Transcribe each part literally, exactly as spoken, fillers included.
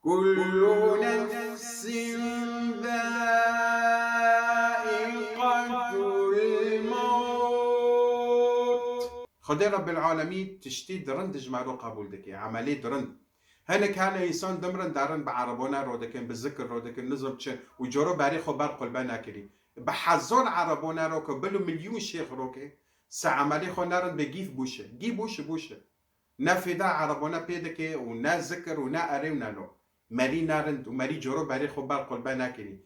كل نفس ذائقة الموت. Xwedê Rebbil Alemîn tiştî di rind ji me re qebûl dike, emelê di rind. Hinek hene însan dimirin derin bi erebona ro dikin, bi zikir ro dikin, nizam çi û coro berê xwe ber qulbe nekirî. Bi hezar erebona ro ke, bil û milyûn şêx ro ke, se emelê xwe nerin bi gîf bûşe. Gî bûşe, bûşe. Ne fêda erebona pê dike û ne zikir û ne erê û ne lo. Merî nerind û merî coro berê xwe ber qulbe nekirî.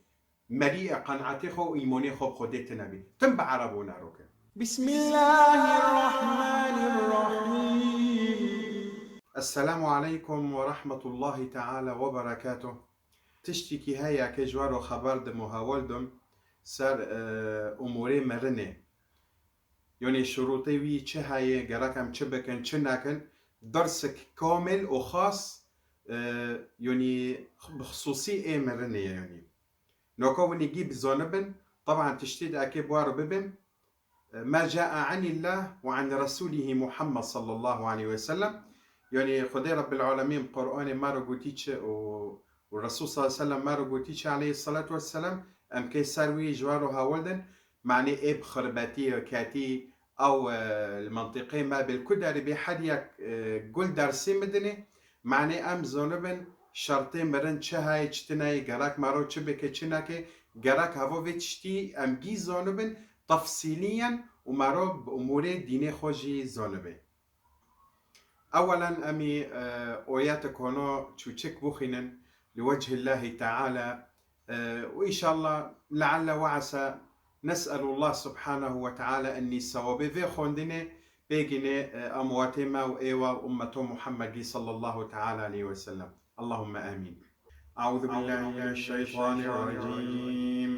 Merî e qenaetê xwe û îmonê xwe bi Xwedê tine bî. Tim bi erebona ro ke. بسم الله الرحمن الرحيم. Esselamu aleykum ve rahmetullahi teala ve berekatuh. Tiştîkî heye ke ji we re xeber dim û hewl dim ser, e, umûrê mirinê. Yanî şurûtê wî çi heye, gerek em çi bikin, çi nekin, dersek kamil û xas, e, yanî bi xisûsî ê mirinê ye yanî. Noka winî gî bizanibin, teban tiştê de eke bi we re bibin, e, ma jaa anillah ve an Resulîhî Muhammed sallallahu aleyhi ve sellem. Yanî Xwedê Rebbil Alemîn Qur'anê me re gotî çi û, û Resul sallallahu aleyhi ve sellem me re gotî çi aleyhissalatu vesselam, em kê ser wî ji we re hewl din, manê ê bi xirbetî, ketî, ew, e, li mentiqê me bil ku derê bê her yek, e, gul dersê midinê, manê em zonibin şertê mirin çi heye, çi tine ye, gerek mero çi bike, çi neke, gerek hevo vê tiştî em gî zonibin tefsîliyen û mero bi umûrê dînê xwe jî zonibê. Ewelen em ê, e, oyetek hono çûçik bixwînin li wechillahî teala, e, û înşallah leelle ve esa nes'elullah subhanehu ve teala ennî sewabê vê xwendinê bêgînê, e, amwatê me û êwa û ummeto Muhammedî sallallahu teala aleyhi ve sellem. Allahumme amin. Euzu billahi mineşşeytanirracim.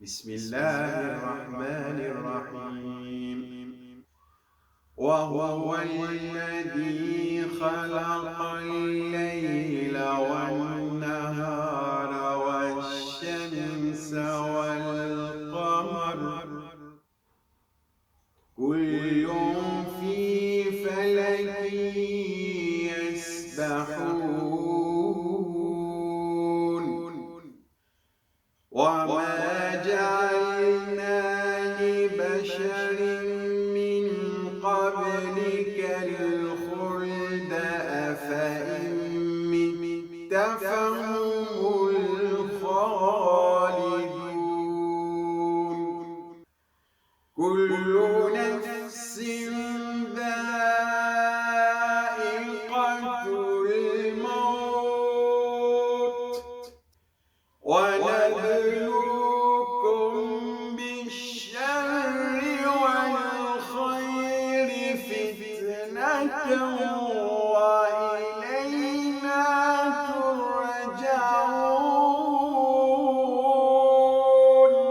بسم الله الرحمن الرحيم. وهو الذي خلق الليل والنهار والشمس والقمر كل في فلك يسبحون. وما جعلنا لبشر من قبلك الخلد أفإن مت فهم الخالدون. كل نفس ذائقة الموت. ونبلوكم بالشر والخير فتنة وإلينا ترجعون.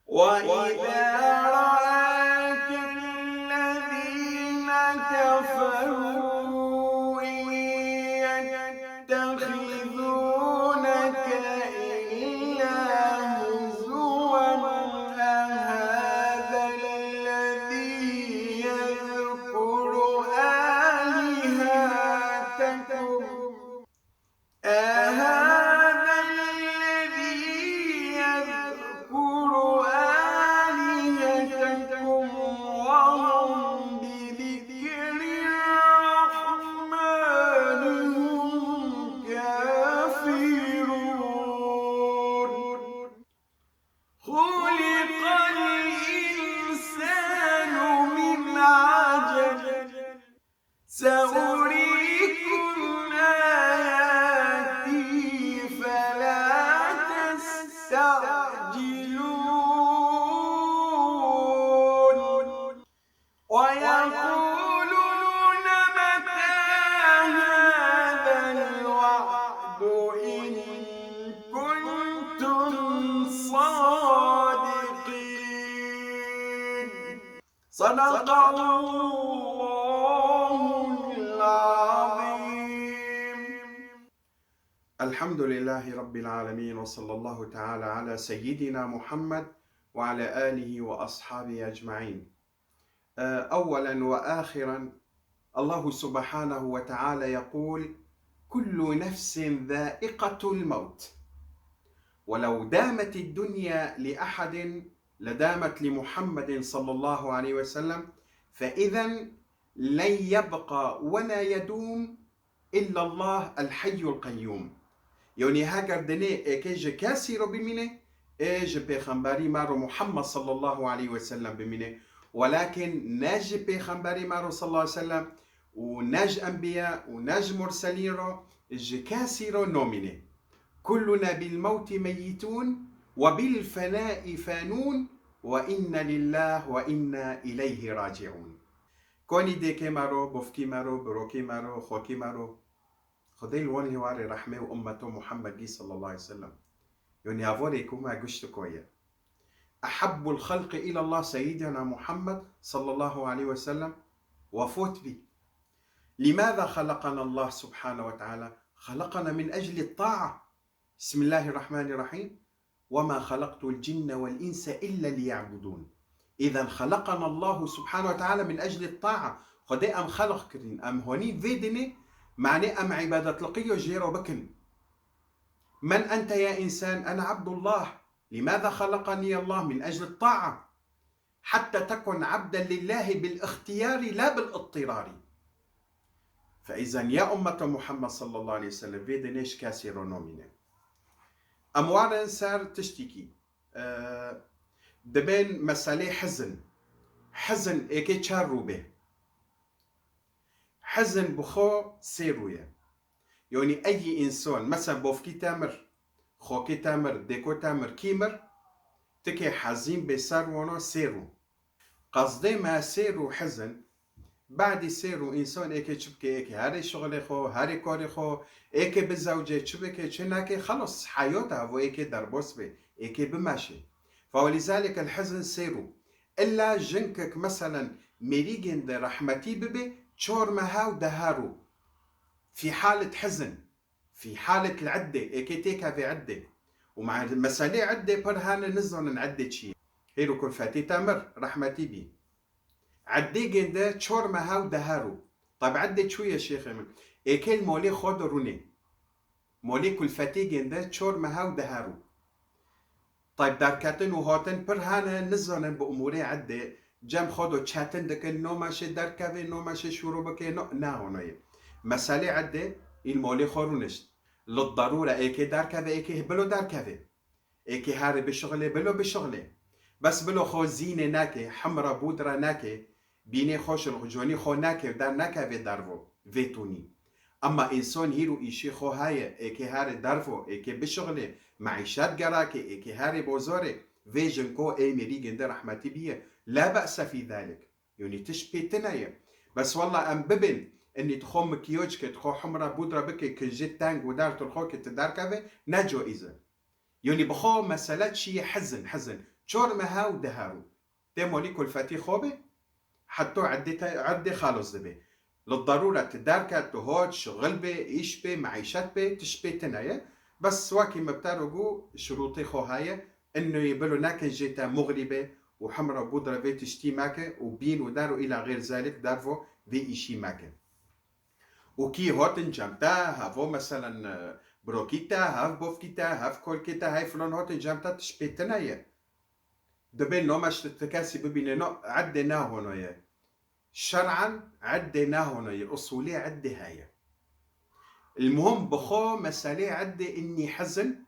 وإذا رآك الذين كفروا إن يتخذونك إلا هزوا أهذا الذي يذكر آلهتكم أهذا الذي يذكر آلهتكم وهم بذكر الرحمن هم كافرون. خلق الإنسان من عجل. سأريكم آياتي فلا تستعجلون. ويقولون متى هذا الوعد إن كنتم صادقين. صدق الله العظيم. الحمد لله رب العالمين، وصلى الله تعالى على سيدنا محمد وعلى آله وأصحابه أجمعين. آه، أولا وآخرا، الله سبحانه وتعالى يقول: كل نفس ذائقة الموت. ولو دامت الدنيا لأحد لدامت لمحمد صلى الله عليه وسلم، فإذا لن يبقى ولا يدوم إلا الله الحي القيوم. Yanî heger dinê êkê ji kesî re bimîne, ê ji pêxemberî me re Muhammed sallallahu aleyhi ve sellem bimîne. Welakin ne ji pêxemberî me re sallallahu aleyhi ve sellem û ne ji enbiya û ne ji murselîn re ji kesî re nomîne. كلنا بالموت ميتون وبالفناء فانون وإنا لله وإنا إليه راجعون. Konî dêkê me ro, bofkî me ro, birokî me ro, xokî me ro. Xwedê li wan hêwarê rehmê û ummeto Muhammedî sallallahu aleyhi ve sellem. Yanî avorê ku me guşt ko ye. أحب الخلق إلى الله سيدنا محمد صلى الله عليه وسلم وفوت بي. لماذا خلقنا الله سبحانه وتعالى؟ خلقنا من أجل الطاعة. بسم الله الرحمن الرحيم. وما خلقت الجن والإنس إلا ليعبدون. إذا خلقنا الله سبحانه وتعالى من أجل الطاعة. Xwedê em xelq kirin, em honî vê dinê, mane em îbadet li qîyo jê re bikin. من أنت يا إنسان؟ أنا عبد الله. لماذا خلقني الله؟ من أجل الطاعة. حتى تكن عبدا لله بالاختيار لا بالاضطرار. فإذا يا أمة محمد صلى الله عليه وسلم، vê dinê ji kesî re nomîne. Em warin ser tiştekî. Ee, dibên meselê hizin. Hizin êkê çar rû bê. Hizin bi xwe sê rû ye. Yanî eyî însan, mesela bofkî te mir, xokê te mir, dêko te mir, kî mir, tikê hezîn bê ser wana sê rû. Qezdê me sê rû hizin, badî sê rû însan êkê çi bike, êkê herê şixulê xwe, herê karê xwe, êkê bizewce, çi bike, çi nake, xelas, heyat evo êkê derbas bê, êkê bimeşe. Fe welîzalîk el hizin sê rû. Îlla jinkek, meselen, mêrîgên de rehmetî bibe, çar meha û deha rû. Fî halet hizin. Fî halet li iddê, êkê têkevê iddê. Û me-, meselê iddê pir hene nizanin iddê çi ye. Hêro kulfetî te mir, rehmetî bî. Iddê gên de çar meha û deha rû. Tab iddê çû ye şêxê min? Êkê li molê xwe de rûnê. Molê kulfetî gên de çar meha û deha rû. Tayb derketin û hatin pir hene, nizanin bi umûrê iddê cem xwe do çetin dikin, no meşê derkevê, no meşê şûro bike, no, ne hono ye. Meselê iddê îl molê xwe rûnişt. Li derûre êkê derkeve, êkê bilo derkevê. Êkê herê bişixilê, bilo bişixilê. Bes bilo xwe zînê neke, himra bûdra neke, bînê xwe şilxuconî xwe neke û dernekeve dervo, vê tûnî. Ema însan hîr û îşê xwe heye, êkê herê dervo, êkê bişixilê, meîşet gerake, êkê herê bozorê, vê jinko ê mêrîgên de rehmetî bîye, la be'se fî zalik. Yanî tişt pê tune ye. Bes wella em bibên, enî tu xwe mikyoj ke, tu xwe himra bûdra bike, kinjê teng û der tu xwe ke tu derkeve, ne caiz e. Yanî bi xwe mesele çi ye? Hizin, hizin. Çar meha û deha rû. Tê molî kulfetî xwe be, heta iddê te, iddê xelas dibe. Li derûre tu derket, tu hot, şixil be, îş be, meîşet be, tişt pê tune ye. Bes wekî me bi te re got, şirûtê xwe heye, inno yê bilo nekin jê te muxrî be û himra bûdra vê tiştî meke û bîn û der û îla xêr zelîk dervo vê îşî meke. Û kî hatin cem te, hevo meselen, e, birokî te, hev bofkî te, hev kolkê te, hey filan hatin cem te, tişt pê tune ye. Dibê nomeş tu kesî bibîne, no, iddê ne hono ye. Şer'an iddê ne hono ye, usulê iddê heye. El muhim bi xwe meselê iddê innî hizin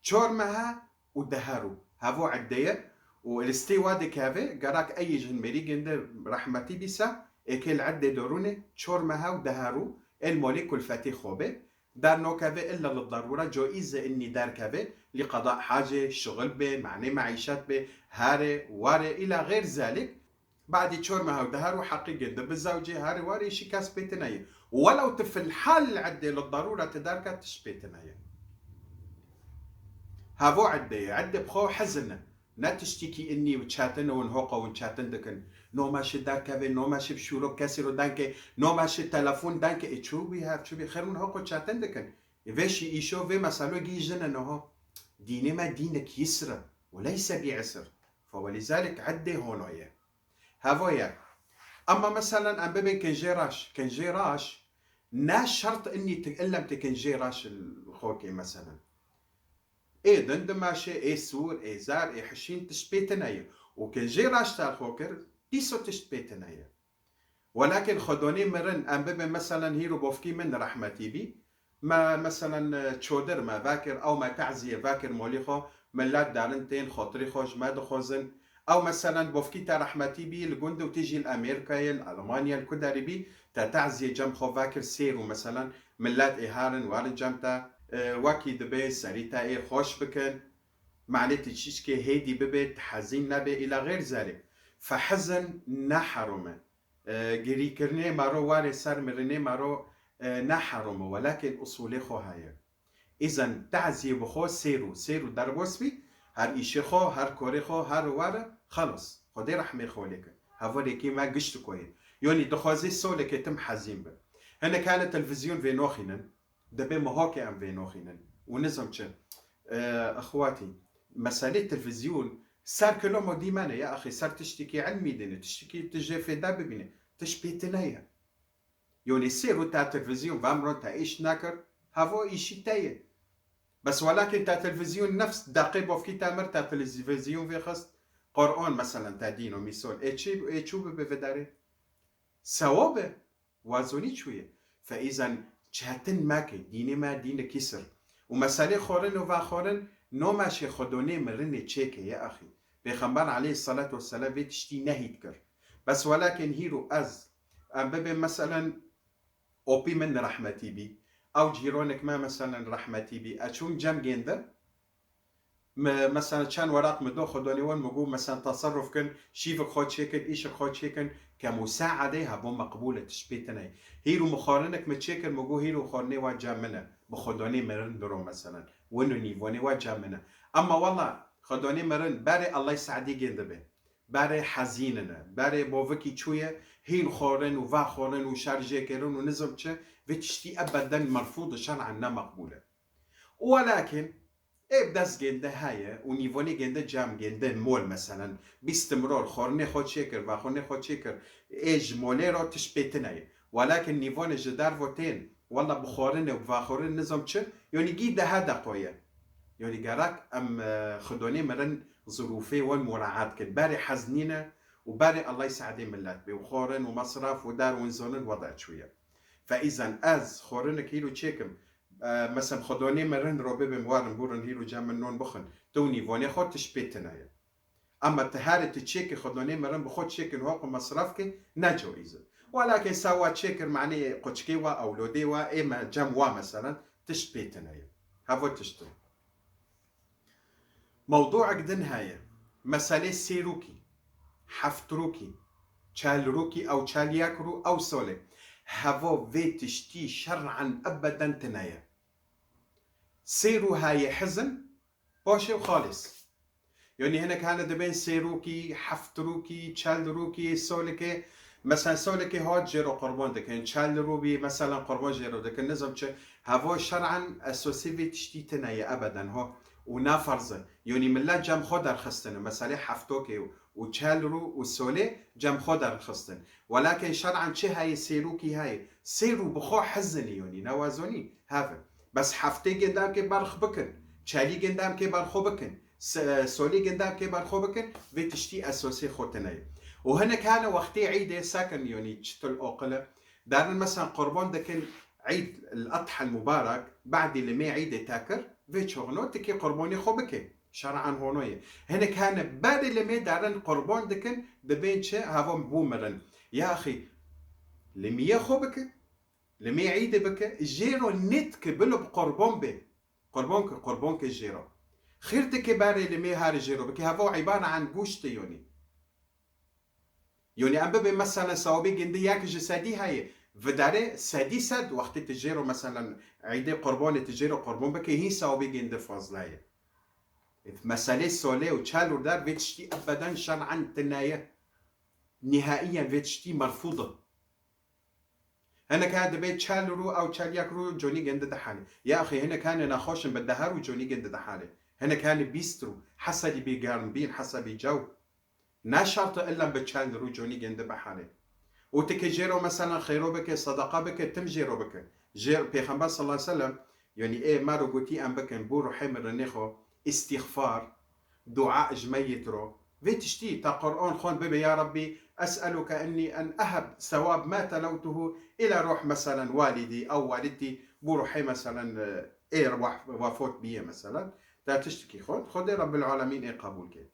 çar meha û deha rû. Hevo iddê ye û listê wa dikeve, gerek eyî jin mêrîgên de rehmetî bîse, êkê li iddê de rûne çar meha û deha rû, el molê kulfetê xwe be. Dernokeve illa li darûre, caiz e innî derkeve, lî qeda hacê, şixil be, manê meîşet be, here, ware, îla xêr zelîk. Badî çar meha û deha rû heqî gê de bi zewcê, here, ware, îşî kes pê tune ye. Welew tu fil hal iddê li darûre tu derket, tişt pê tune ye. Hevo iddê ye, iddê bi xwe hizin e. Ne tiştîkî innî û çetin û in hoqa hûn çetin dikin. No meşê derkevê, no meşê bi şûro kesî ro denke, no meşê telefon denke, ê çû bî hev, çû bî xêr hûn hoqo çetin dikin. Ê vê şî îşo vê meselo gî jin e niha. Dînê me dînek yisr e. Û leyse bi isr. Fe welîzalik iddê hono ye. Hevo ye. Ema meselen em bibên kinjê reş. Kinjê reş, Na şert innî tu illem tu kincê raş li xwe kê, meselen. Ê din dimaşê, ê sûr, ê zar, ê hişîn tişt pê tine ye. Û kincê raş te li xwe kir, dîso tişt pê tine ye. Welakin xwedonê mirin, em bibin, meselen, hîro bofkî min rehmetî bî, me, meselen, çodir me vekir, ew me taziyê vekir molî xwe, millet derin tên, xotirî xwe ji me dixwazin. Ew, meselen, bofkî te rehmetî bî, li gund û tijî li Amerîkayê, li Elmanya, li ku derî bî, te taziyê cem xwe vekir sêr û, meselen, millet ê herin werin cem te, e, wekî dibe serî te ê xweş bikin. Manê tu çîçkê hêdî bibe, tu hezîn nebe, îla xêr zerê. Fehizin ne herom e. E, girîkirinê mero warê ser mirinê mero, e, ne herom e, welakin usulê xwe heye. Îzen taziyê bi xwe sêr û, sêr û derbas bî, her îşê xwe, her korê xwe, her were, xelas. Xwedê rehmê xwe lê ke. Hevalekî me gişt koyê. Yonî dixwazî solekê tim hezîn bi. Hinek hene televîzyon vê noxînin. Dibê mihokê em vê noxînin. Û nizam çi? E, ixwatî, meselê televîzyon ser kiloma dîmene ya axî, ser tiştekî ilmî dîne, tiştekî tu jê fêda bibîne, tişt pê tine ye. Yonî sêr û te televîzyon vemro te îş nekir, hevo îşî te ye. Bes welakin te televîzyon nefs deqê bofkî te mir te televîzyon vêxist, Qur'an meselen te dîno mîsol. Ê çi, ê çû bibe vê derê? Sewab e. Wazonî çûye. Feîzen çetin meke, dînê me dînekî sir. Û meselê xwarin û vexwarin, nomeşê xwedonê mirinê çêke ye axî. Pêxember aleyhisselatu vesselam vê tiştî nehî dikir. Bes welakin hîro ez, em bibê meselen, opî min rehmetî bî, ew cîronek me meselen rehmetî bî, ez çûm cem gênde, me, meselen çend weraq mi do xwedonê wan, mi got, meselen, teserruf kin, şîvik xwe çêkin, îşik xwe çêkin, ke musaedê hebo meqbûl e, tişt pê tine ye. Hîr û mixwarinek mi çêkir, mi got, hîr û xwarinê wa cem min e, bi xwedonê mirin diro, meselen, win û nîvonê wa cem min e. Emma wela xwedonê mirin berê Allay Seedî gêndibe. Berê hezînine, berê bovikî çûye, hîn xwarin û vexwarin û şerjêkirin û nizam çi, vê tiştî ebeden merfûd e, şer'an ne meqbûl e. Welakin ê bi dest gênde heye û nîvonê gênde cem gênde mol, meselen, bîstimror, xwarinê xwe çêkir, vexwarinê xwe çêkir, ê ji molê re tişt pê tine ye. Welakin nîvonê ji dervo tên, wela bi xwarinê û bi vexwarin nizam çi, yonî gî dehe deqo ye. Yonî gerek em, e, xwedonê mirin zirûfê wan muraet kin. Berê hez nîne û berê Allay Seedê millet bê û xwarin û mesraf û dar û inzonin weda çûye. Feîzen ez xwarinek hîro çêkim, e, mesem xwedonê mirin ro bibim warin burin hîro cem min non bixin. Tu nîvonê xwe tişt pê tine ye. Ama tu herê tu çêkî xwedonê mirin bi xwe çêkin hoq û mesraf ke ne caiz e. Welakin sa wa çêkir manê quçkê wa, ewlodê wa, ê me cem wa meselen tişt pê tine ye. Hevo tişt e. Mewduek din heye. Meselê sêrokî, heftrokî, çelrokî, ew çelyek ro, ew solê. Hevo vê tiştî şer'an ebeden tine ye. Sêro heye hizin, paşê û xalis. Yonî hinek hene dibên sêrokî, heftrokî, çelrokî, solekê. Meselen solekê hat jê re qurban dikin. Çel ro bî, meselen qurban jê re dikin. Nizam çi? Hevo şer'an esosê vê tiştî tine ye ebeden ho. Û ne ferz e. Yonî millet cem xwe derxistine. Meselê heftokê û, û çel ro û solê cem xwe derxistin. Welakin şer'an çi heye, sêrokî heye. Sêro bi xwe hizin e, yonî ne wazonî. Hev e. Bes heftê gêndam kê berx bikin, çelî gêndam kê berxwe bikin, se-, solî gêndam kê berxwe bikin, vê tiştî esosê xwe tine ye. Û hinek hene wextê îdê sekin, yonî çitil oqile, derin meselen qurban dikin, Îd el-Adha el-Mubarak, badî limê îdê te kir, vê çoxno tikê qurbanê xwe bike. Şer'an hono ye. Hinek hene berê limê derin qurban dikin, dibên çi? Hevan bû mirin. Ya axî, limiyê xwe bike. Limê îdê bike, jê ro nêt ke bilo bi qurban bê. Qurban ke, qurban ke jê ro. Xêr dike berê limê harê jê ro bike, hevo îbare an goşt e yonî. Yonî em bibê meselen sawabê gênde yek ji sedî heye. Vidarê sedî sed wextê tu jê ro meselen îdê qurbanê tu jê ro qurban bike, hîn sawabê gênde fazla ye. Meselê solê û çel û der vê tiştî ebeden şer'an tine ye. Nihaiyen vê tiştî merfûd e. Hinek hene dibê çel rû ew çelyek rû conî gêndi dihelê. Ya axî hinek hene nexweş in bi dehe rû conî gêndi dihelê. Hinek hene bîst rû. Hesebî bê germ bîn, hesebî cew. Ne şert e illa bi çel rû conî gêndi bihelê. Û tu ke jê ro, meselen, xêro bike, sedeqa bike, tim jê ro bike. Jê, Pêxember sallallahu aleyhi ve sellem, yanî ê me ro gotî em bikin, bo ruhê mirinê xwe, îstîxfar, dua ji meyit ro. Vê tiştî, ta Qur'an xwend bibe, ya Rabbî, es'eluke inni en eheb sewab ma telewtuhu ila ruh, meselen, walidî ew walidtî, bo ruhê, meselen, ê weh-, wefot biye, meselen. Ta tiştikî xwend, Xwedê Rabbil Alemîn ê qebûl ke.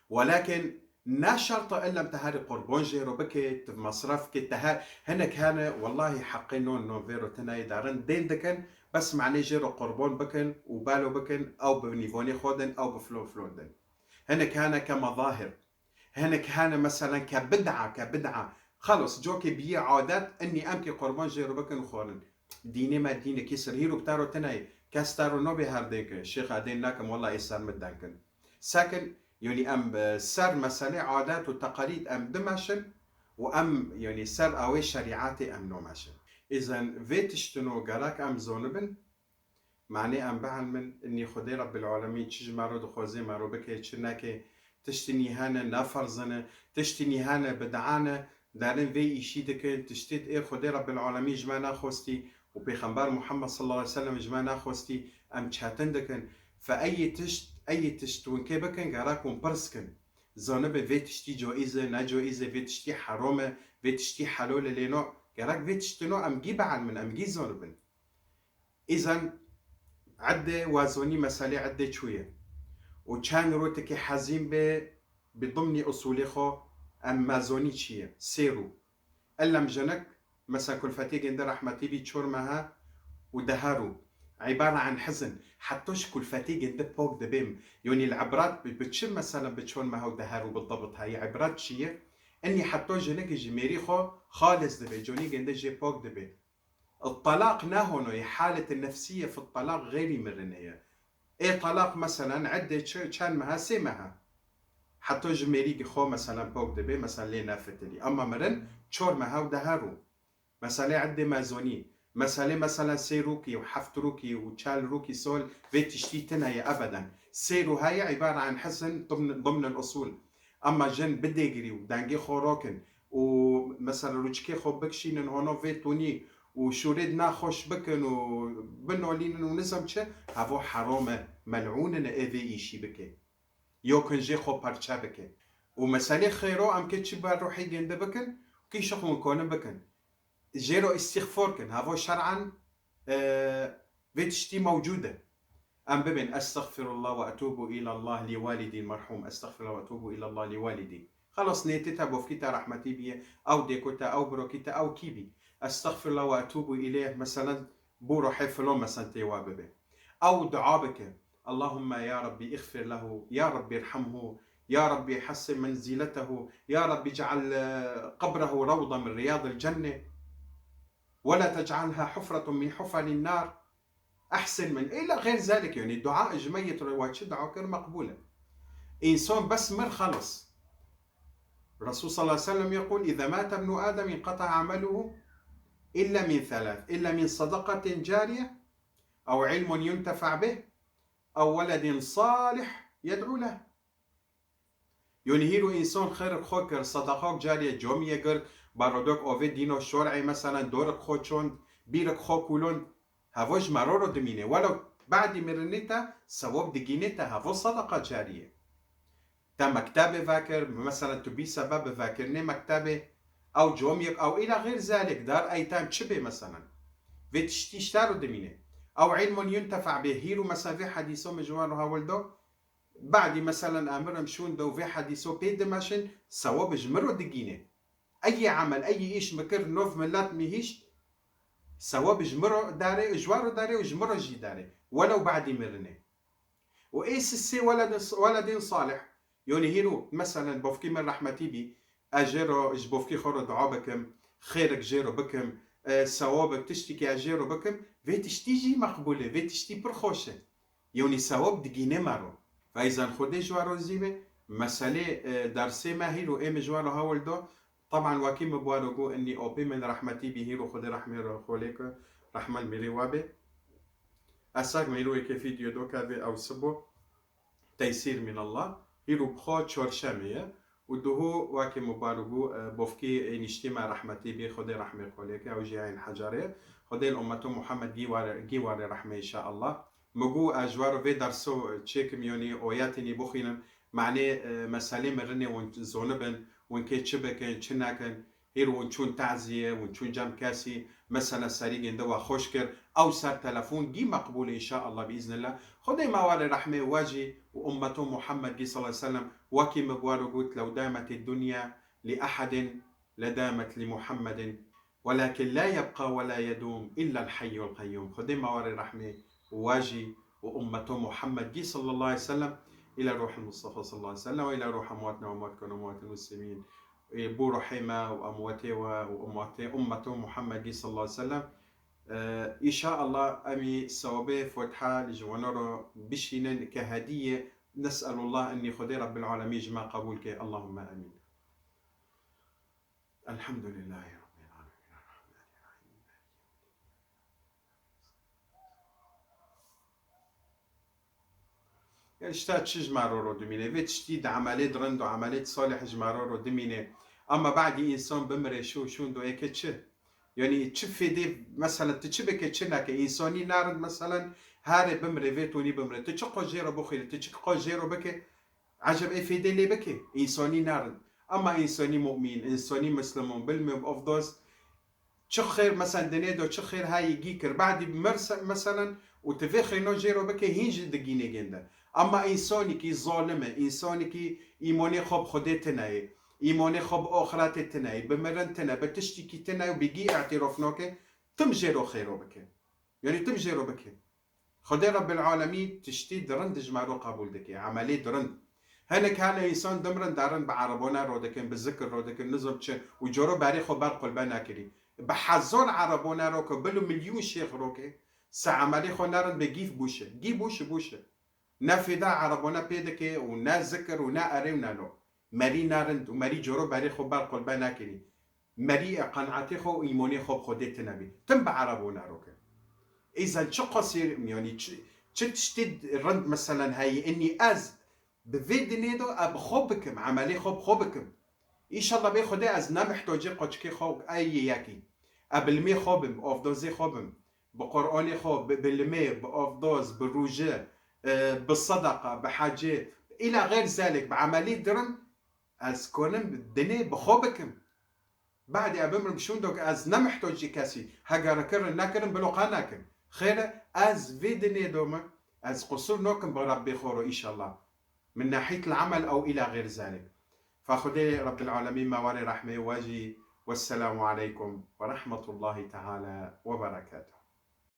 Welakin ne şert e illa em te herî qurban jê ro bike, tu mesref ke, te her, hinek hene, wellahî heqê non, non vê ro tune yê darin, dên dikin, bes manê jê ro qurban bikin û balo bikin, ew bi nîvanê xwe din, ew bi filon filon din. Hinek hene ke mezahir. Hinek hene, meselen, ke bid'a, ke bid'a. Xelas, cokê biyê adet, innî em kê qurban jê ro bikin û xwarin. Dînê me dînekî sir hîr û bi te ro tune ye. Kes te ro nabê her dên kin. Şêx, ez dên nakim, wela ê ser min deng kin. Sekin, yanî em, e, ser meselê adet û teqalîd em dimeşin û em, yanî ser awê şerîetê em nomeşin. Îzen vê tiştino gerek em zonibin, manê em bielmin, innî Xwedê Rebbil Alemîn çi ji me ro dixwaze me ro bike, çi neke, tiştinî hene ne ferzine, tiştinî hene bid'a ne, derin vê îşî dikin, tiştê ê Xwedê Rebbil Alemîn ji me nexwestî û Pêxember Muhammed sallallahu aleyhi ve sellem ji me nexwestî, em çetin dikin. Fe eyî tişt, eyî tişt hûn kê bikin, gerek hûn pirs kin. Zanibe vê tiştî caiz e, ne caiz e, vê tiştî heram e, vê tiştî helal e, lê no, gerek vê tiştino em gî bielmin, em gî zanibin. Îzen edde wazonî meselê edde çûye. Û çend rû tike hezîn be bi dimnî usulê xwe em mezonî çi ye? Sê rû. Ellem jinik, mesela kulfetê gende rehmetî bî çor meha û deha rû. Îbare an hizin. Heta ji kulfetê gende pok dibe. Yanî li ibret bi, bi çi mesela bi çor meha û deha rû bi dabit heye? Îbret çi ye? Enî heta jinik ji mêrî xwe xalis dibe. Conî gende jê pok dibe. Talaq ne hono ye, halet nefsiye fi talaq xeyrî mirine ye. Ê talaq meselen edde çi-, çend meha, sê meha. Heta ji mêrî xwe meselen pok dibe, meselen lê nefitilî. Ama mirin çor meha û deha rû. Meselê edde mezonî. Meselê meselen sê rûkî û heft rûkî û çel rûkî sol vê tiştî tine ye ebeden. Sê rû heye îbare an hizin dimn-, dimnil usul. Ama jin bidêgirî û dengê xwe rokin û mesela rûçikê xwe bikişînin hono vê tonî û şûrê di naxweş bikin û binolînin û nizam çi, hevo heram e, mel'ûn in e ê vê îşî bike. Yo kin jê xwe parçe bike. Û meselê xêro em kê çi ber ruhî gende bikin, kî şixwin konin bikin. Jê ro îstîxfor kin, hevo şer'an, e, vê tiştî mewcûd e. Em bibên, "Estexfirullah ve etûbu îlallah lî walidî merhûm, estexfirullah ve etûbu îlallah lî walidî." Xelas, nêtê te bofkî te rehmetî bîye, ew dêko te, ew birokî te, ew kî bî. "Estexfirullah ve etûbu îleyh", meselen, bo ruhê filon, meselen, tê wa bibe. Ew dua bike. "Allahümme ya Rabbi iğfir lehu, ya Rabbi irhamhu, ya Rabbi hassin menziletehu, ya Rabbi ic'al, e, qabrehu ravda min riyadil cenne, ve la tec'alha hufratun min hufarin nar." Ehsen min, ila xeyr zalik, yani dua ji meyit re wa çi dua kir meqbul e. Însan bes mir xelas. Resul sallallahu aleyhi ve sellem yekul, "İza mate ibnu Adem inqata'a ameluhu illa min thalath, illa min sadakatin cariye, ev ilmun yuntefa bih, ev weledin salih yed'u leh." Yanî hîro însan xêrik xwe kir, sedaqak cariye, camiyê girt, barodok avê dîno şor'ê, meselen, dorik xwe çond, bîrik xwe kûlond, hevo ji mero re dimîne. Welo badî mirinê te sewab digîne te, hevo sedaqa cariye. Te mektebê vekir, meselen, tu bî sebebê vekirinê mektebê, ew camiyek, ew îla xêr zelek, dar eytem çi bê, meselen. Vê tiştî ji te re dimîne. Ew ilmun yuntefa bê, hîro, meselen, vê hedîso min ji wan re hewil do, Badî, meselen, em mirim şûn de û vê hedîso pê dimeşin, sewab ji min re digîne. Eyî emel, eyî îş min kir, nov milet min hîşt, sewab ji min re dare, ji wan re dare û ji min re jî dare. Welew badî mirinê. Û ê sisê weledin, weledin salih, yanî hîro, meselen, bavkî min rehmetî bî, ez jê re, ji bavkî xwe re dua bikim, xêrek jê re bikim, e, sewabek, tiştekî ez jê re bikim, vê tiştî jî meqbûl e, vê tiştî pir xweş e. Yanî sewab digîne me re. Feyzan Xwedê ji we razî be. Meselê, e, dersê me hîro ê min ji we re hewl da. Teban wekî min bi we re got, inî apê min rehmetî bî, hîro Xwedê rehmê re xwe lê ke, rehme li mêrê we bê. Ez sek me hîro yekê vîdeo do kevê ew sibo. Teysîr min Allah. Hîro bi xwe çarşemê ye. Û duhû wekî min bar û got, e, bofkî ê niştî me rehmetî bî, Xwedê rehmê xwe lê ke, ew jî Eyn Hecerê. Xwedê li ummeto Muhammed gî ware, gî ware rehmê înşeallah. Min got, ez ji we re vê derso çêkim, yanî oyetînî bixwînim. Manê, e, meselê mirinê hûn zonibin, hûn kê çi bikin, çi nekin. Hîr hûn çûn taziyê, hûn çûn cem kesî, mesela serî gênde we xweş kir, ew ser telefon gî meqbûl e, înşeallah, biîznillah. Xwedê me ware rehmê we jî û ummeto Muhammed gî sallallahu aleyhi ve sellem, wekî min bi we re got, "Lew damet ed-dunya li ehedin, ledamet li Muhammedin, welakin la yebqa ve la yedûm illa el-hayyul qayyûm." Xwedê me ware rehmê we jî û ummeto Muhammed gî sallallahu aleyhi ve sellem, ila ruhil Mustafa sallallahu aleyhi ve sellem ve ila ruh emwatina ve emwatkum ve emwatil muslimin. Ê, bo ruhê me û emwatê we û emwatê ummeto Muhammed gî sallallahu aleyhi ve sellem. Ê, înşeallah em ê sewabê Fatiha li ji wana re bişînin ke hediyê. Nes'elullah enî Xwedê Rabbil Alemîn ji me qebûl ke. Allahümme emîn. Elhamdülillahî Rabbil Alemîn. Errahmanirrahîm. Ya işte çi ji me re ro dimîne? Vê tiştî di emelê di rind û emelê di salih ji me re ro dimîne. Ama badî însan bimire şû şûn do yeke çi? Yanî çi fêdê, mesela tu çi bike çi neke? Însanî narind, mesela herê bimire, vê tonî bimire. Tu çi qo jê re bixwîne? Tu çi qo jê re bike? Eceb ê fêdê lê bike? Însanî narind. Ama însanî mu'mîn, însanî misliman, bilmem avdaz, çi xêr, mesela, dinê de çi xêr hayî gî kir. Badî mir se-, mesela, û tu vê xêno jê ro bike, hîn jî digînê gênde. Ama însanîkî zalim e, însanîkî îmonê xwe bi Xwedê tine ye, îmonê xwe bi oxiretê tine ye, bi mirin tine, bi tiştîkî tine ye û bi gî îtîrof nake, tim jê ro xêro bike. Yanî tim jê ro bike. Xwedê Rebbil Alemîn tiştî di rind ji me ro qebûl dike, emelê di rind. Hinek hene însan dimirin derin bi erebone ro dikin, bi zikir ro dikin, nizam çi û coro berê xwe ber qulbe nekirî. Bi hezar erebone ro ke, bil û milyûn şêx ro ke, se emelê xwe nerin be gîf bûşe. Gî bûşe, bûşe. Ne fêda erebone pê dike û ne zikir û ne erê û ne lo. Merî nerind û merî coro berê xwe ber qulbe nekirî. Merî e qenatê xwe û îmonê xwe bi Xwedê tine bî. Tim bi erebone ro ke. Îzen çi qasîr, yanî çi, çi tiştê rind meselen heye, enî ez bi vê dinê de e bi xwe bikim, emelê xwe bi xwe bikim. Înşallah bê Xwedê ez ne mihtacê qoçikê xwe ey yê yekî. E bi limê xwe bim, avdozê xwe bim. Bi Qur'anê xwe, bi, bi limê, bi avdoz, bi rûje, e, bi sedeqa, bi hecê, îla xeyr zelek, bi emelî dirin, ez konim dinê bi xwe bikim. Badî ez bimrim şûndo ke ez ne mihtacî kesî, hegere kirin nekirin, bilo qe nekin. Xêr e, ez vê dinê dome, ez qusur nokim bi Rebbê xwe ro înşallah. Min nahît l-emel ew îla xeyr zelek. Fa Xwedê Rebbil Alemîn me warê rehmê we jî. Wesselamu aleykum ve rahmetullahi teala ve berekatuhu.